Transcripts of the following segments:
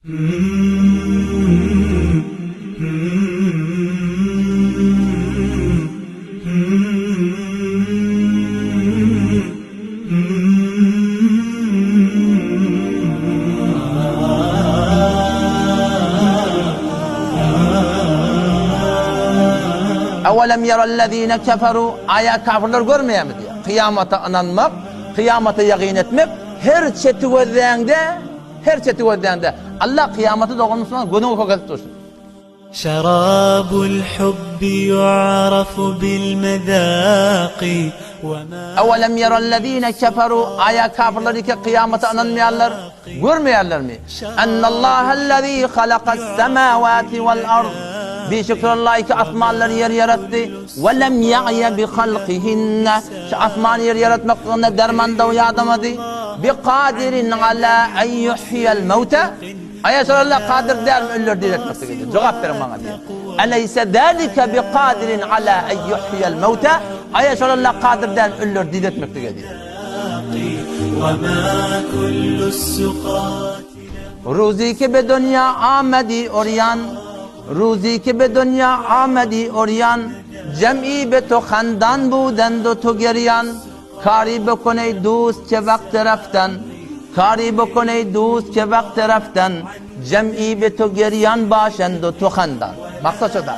Ewelem yerellezine keferu aýa kafirler görmeýärmi diýýär. Kyýamata ynanmak, kyýamata ýagyn etmek her çeti gözläňde Her çeti gözläňde, Allah kyýamaty dogan musulman gözüňe kökezip dursun. Şarabul hubbi yu'rafu bil mezaqi we ma. Ewelem yerellezine keferu, aýa kafirler ýeke kyýamata ynanmaýarlar, görmeýärlermi? Ennallahellezî halakas semawati wal ard, Bişükür Allah ki asmanlary ýeri ýaratdy, we lem ýa'ýe bi halkihinne, Şu asmany ýeri ýaratmaklygynda dermandaw ýadamady. Bi kadirin ala en yuhyiel mewte, Aýa şol Allah kadyr dälmi ölüleri diriltmeklige diýýär. Jogap beriň maňa diýýär. Eleýse zalike bi kadirin ala en yuhyiel mewte, Aýa şol Allah kadyr dälmi ölüleri diriltmeklige diýýär. Ruzy ki be dunýa amedi orýan, Ruzy ki be dunýa amedi orýan, Jem'i be to handan budendu to gerýan, Kary bokun eý dust ke wagty raftan, Kary bokun eý dust ke wagty raftan, Jem'i be to gerýan başendu to handan. Maksat şo-da.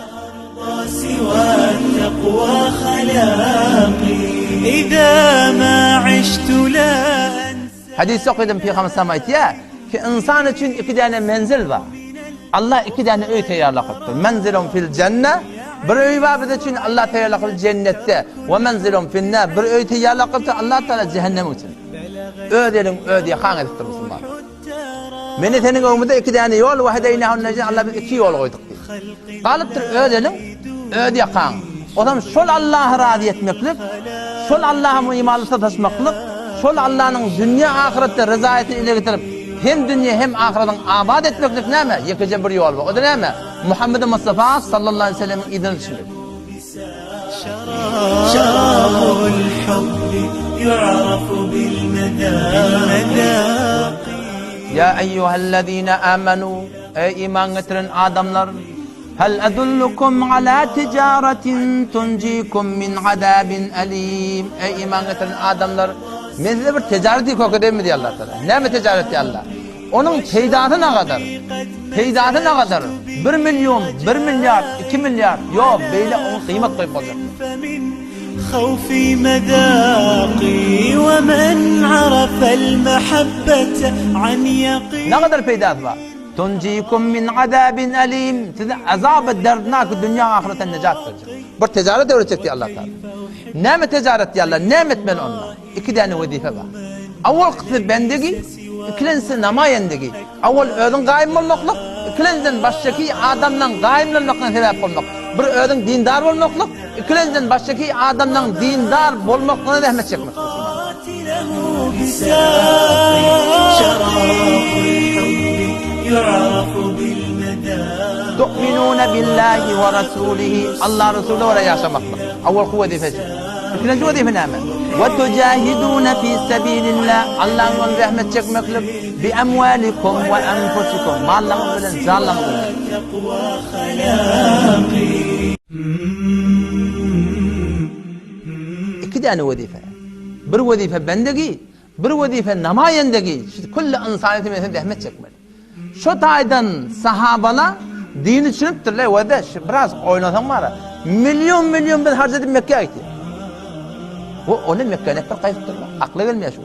Hadysda okadym Pygamber sallam aýtýar ki ynsan üçin iki däne menzil bar. Allah iki däne öý taýýarlapdyr. Menzilun fil jenne bir öý bar biz üçin Allah taýýarlapdyr jennetde. We menzilun finnar bir öý taýýarlapdyr Allah taala cehennem üçin. Öz eliň öz ýakaň edipdir musulman. Meni seniň öňüňde iki däne ýol we hedeýnahun nejdeýn Allah biz iki ýol goýduk diýdi. Galypdyr öz eliň, öz ýakaň. Onam şol Allahy razy etmeklik, şol Allaha imanly sataşmaklyk, şol Allanyň dünýe ahyretde ryzaýatyny ile getirip, hem dünýe hem ahyratyň abat etmeklik näme? Ýekeje bir ýol bar. O-da näme? Muhammedi Mustafa sallallahu aleýhi we sellemiň yzyna düşmek. Ýa eýýuhellezine amanu, eý iman getiren adamlar, hel edullukum ala tijaratin tunjikum min azabin alim. Eý iman getiren adamlar, men size bir tijareti kökedeýinmi diýýär Allah Taala. Näme tijaret diýýär Allah? Onuň peýdasy nagadar? Peýdasy nagadar? Bir million, bir milliard, iki milliard, ýok, beýle oňa gyýmat goýup boljak Nagadar peýdasy bar? Tunjikum min azabin alim, sizi azaby derdnak dünýä ahyretden nejat berjek. Bir tijaret öwretjek diýýär Allah Taala. Näme tijaret diýýär Allah? Näme etmeli onda? Iki däne wezipe bar. Awalkysy bendigi, ikilenjisi namaýendigi. Awal özüň gaýym bolmaklyk, ikilenjiden başjaki adamlaň gaýymlanmaklygyna sebäp bolmak. Bir özüň dindar bolmaklyk, ikilenjiden başjaki adamlaň dindar bolmaklygyna zähmet çekmek. Tu'minune billahi we rasulihi Allah Resulyna görä ýaşamaklyk. Awalky wezipe şu. Ikinji wezipe näme? We tujahidune fi sabilillah Allahyň ýolunda zähmet çekmeklik bi amwalikum we anfusikum mallaryňyz bilen janlaryňyz bilen. Iki däne wezipe. Bir wezipe bendegi, bir wezipe namaýendegi, külli ynsanyýeti bilen zähmet çekmeli. Şo taýdan sahabala dini düşünipdirler we-de şu biraz oýnasaň bara million-million biz harç edip Mekgä gitýär. Bu ony Mekgä nädip bir gaýdypdyrlar? Akla gelmeýär şu.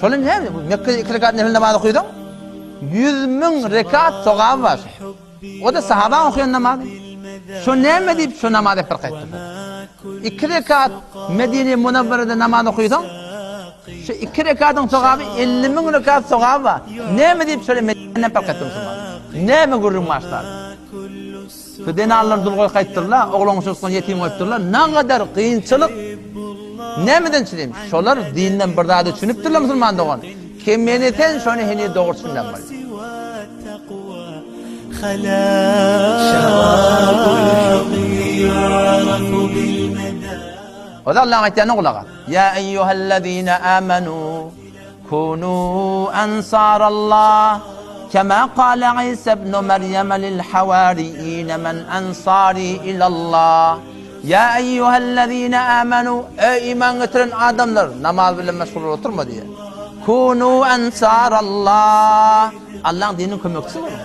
Şol näme? Mekgede iki rekat nefil namaz okydyň, 100 müň rekat sogaby bar. O-da sahabaň okaýan namazy. Şo näme diýip şo namazy hep bir gaýtdylar. Iki rekat Medine Munawwarada namaz okaýsaň, şu iki rekatyň sogaby 50 müň rekat sogaby bar. Näme diýip şöyle Medine hep bir gaýtdy musulman. Näme gürrüň başlady. Şu zenanlar dul goýup gaýtdyrlar, oglan çocukdan ýetim goýupdyrlar. Nagadar kynçylyk. Nämeden çydym? Şolar dinden bir zady düşünipdirler musulman dogan. Kim meni sen şony heniz dogry düşünmän bolýar. O-da Allaň aýtýanyna gulak as. Ýa eýýuhellezine amenu kunu ansarallah kema kale Isa ibnu Merýeme lil hawariýine men ansari ilallah. Ýa eýýuhellezine amenu eý iman getiren adamlar namaz bilen meşgul bolup oturma diýýär. Kunu ansarallah Allaň dininiň kömekçisi boluň.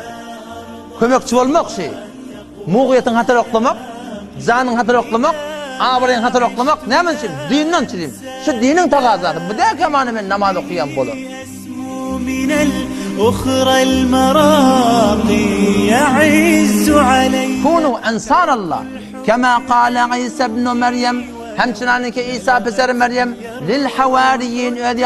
Kömekçi bolmak şi. Mugyýetiň hatar oklamak, janyň hatar oklamak, abraýyň hatar oklamak näme üçin? Dinden üçin. Şu diniň tagazasy. Bu däl kemany men namaz okaýan bolar. Kunu ensarallah kema kale Isa ibn Meryem hemçinaniki Isa piseri Meryem lil hawariyin öz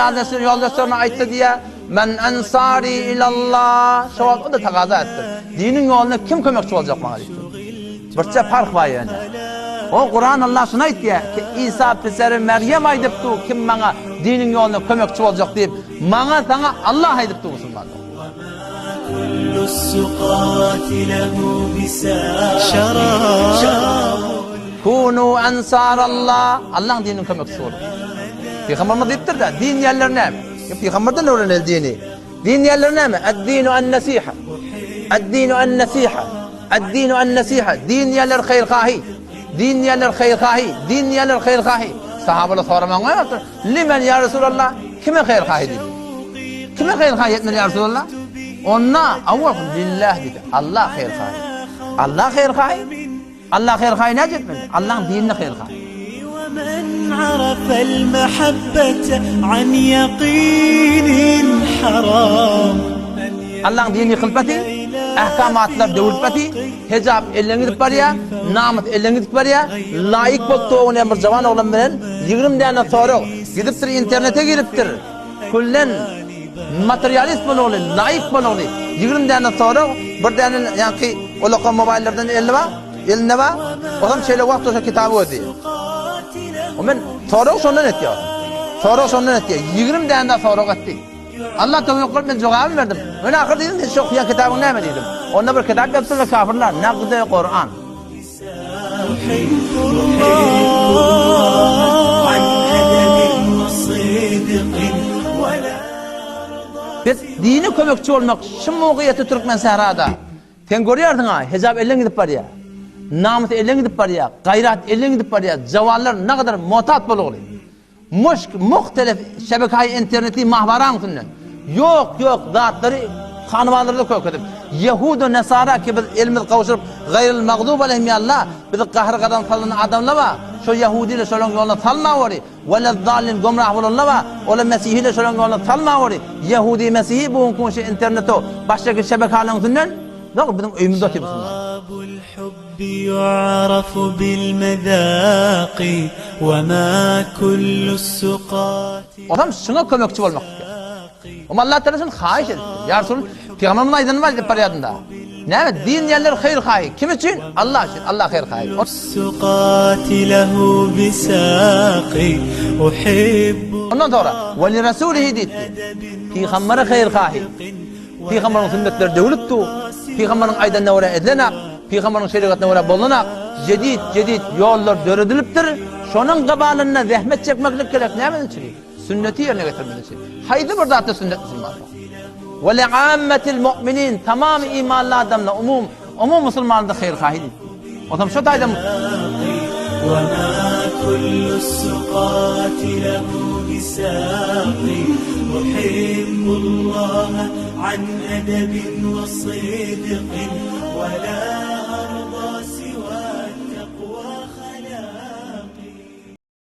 ýoldaşlaryna aýtdy diýä. Men ensari ilallah. Şo wagt o-da tagaza etdi. Diniň ýolunda kim kömekçi boljak maňa diýipdir. Birçe parh bar ýöne. O Kuran Allah şuny aýtýar ki Isa piseri Merýem aýdypdy kim maňa diniň ýolunda kömekçi boljak diýip. Maňa saňa Allah aýdypdy musulmanlar. Kunu ensarallah. Allaň dininiň kömekçisi boluň. Pygamberimiz diýipdir-de, din diýenler näme? Pygamberden öwreneli dini. Din diýenler näme? Ad-dinu an-nasiha. Ad-dinu an-nasiha. Ad-dinu an-nasiha. Din diýenler haýyrhahy. Din diýenler haýyrhahy. Din diýenler haýyrhahy. Sahabalar soramagyň goýmapdyr. Limen ýa Resulallah? Kime haýyrhahy diýdi. Kime haýyrhahy etmeli ýa Resulallah? Onda awwal lillah diýdi. Allah haýyrhahy. Allah haýyrhahy. Allah haýyrhaý näce etmeli? Allaň dinine haýyrhaý. ومن عرف المحبة عن يقين حرام Allaň dini ýykylpasy, ähkamatlar döwülpasy, hejap elden gidip barýar, namys elden gidip barýar, laýyk bolup dogulýan bir jawan oglan bilen 20 däne sorag gidipdir internete giripdir. Küllen materialist bolagly, laýyk bolagly. 20 däne sorag, bir däne ýaňky olaka mobaýllardan elli bar, elinde bar. Olam şeýle wagt bolsa kitaby gözdi. O men sorag şondan etýär. Sorag şondan etýär. 20 däne sorag etdi. Allah towfyk berip men jogabyny berdim. Men ahyr diýdim, sen şu okaýan kitabyň näme diýdim. Onda bir kitap ýazypdyrlar kafirler, Nagdy Kuran. Biz dine kömekçi bolmak şu mugyýeti Türkmen sährada. Sen görýärsiň-a, hejap elden gidip barýar. Namys elden gidip barýar, gaýrat elden gidip barýar, jawanlar nagadar motat bolugly. Muşk muhtelif şebekaýy interneti mahwaraň üstünden ýok ýok zatlary hanybalarda kökedip ýehuda nesara ki biz elimiz gowşuryp gaýryl magdub aleýhim ýa Allah bizi gahar gazan salan adamlar bar şo ýehudiler şolaň ýoluna salmaweri welezzalin gomrah bolanlar bar ola mesihiler şolaň ýoluna salmaweri ýehudi mesihi bu günki gün şu interneto başga şebekalaryň üstünden dogry biziň öýümizde otyr musulman. يعرف بالمذاق وما كل السقاة Olam şuňa kömekçi bolmak ister. Olam Allah Teala şunu haýyş edipdir. Ýa Resul, Pygamberimiz aýdanyny aýdyp barýardym da. Näme din diýenler haýyr haýy. Kim üçin? Allah üçin. Allah haýyr haýy. السقاة له بساق أحب Ondan sonra ve li rasulihi diýipdi. Pygambere haýyr haýy. Pygamberiň sünnetleri döwlüpdi. Pygamberiň aýdanyna görä edilenak, pygamberiň şerigatyna görä bolunak, jedid, jedid ýollar döredilipdir. Şonuň gabalynda zähmet çekmeklik gerek näme üçin? Sünneti ýerine getirmek üçin. Haýsy bir zatda sünnet musulmanlar? Ve li ammetil mu'minin tamam imanly adamlar, umum, umum musulmanlarda haýyr-haýy diýip. Onsoň şo taýdan وما كل السقاة له بساق أحب الله عن أدب وصدق ولا.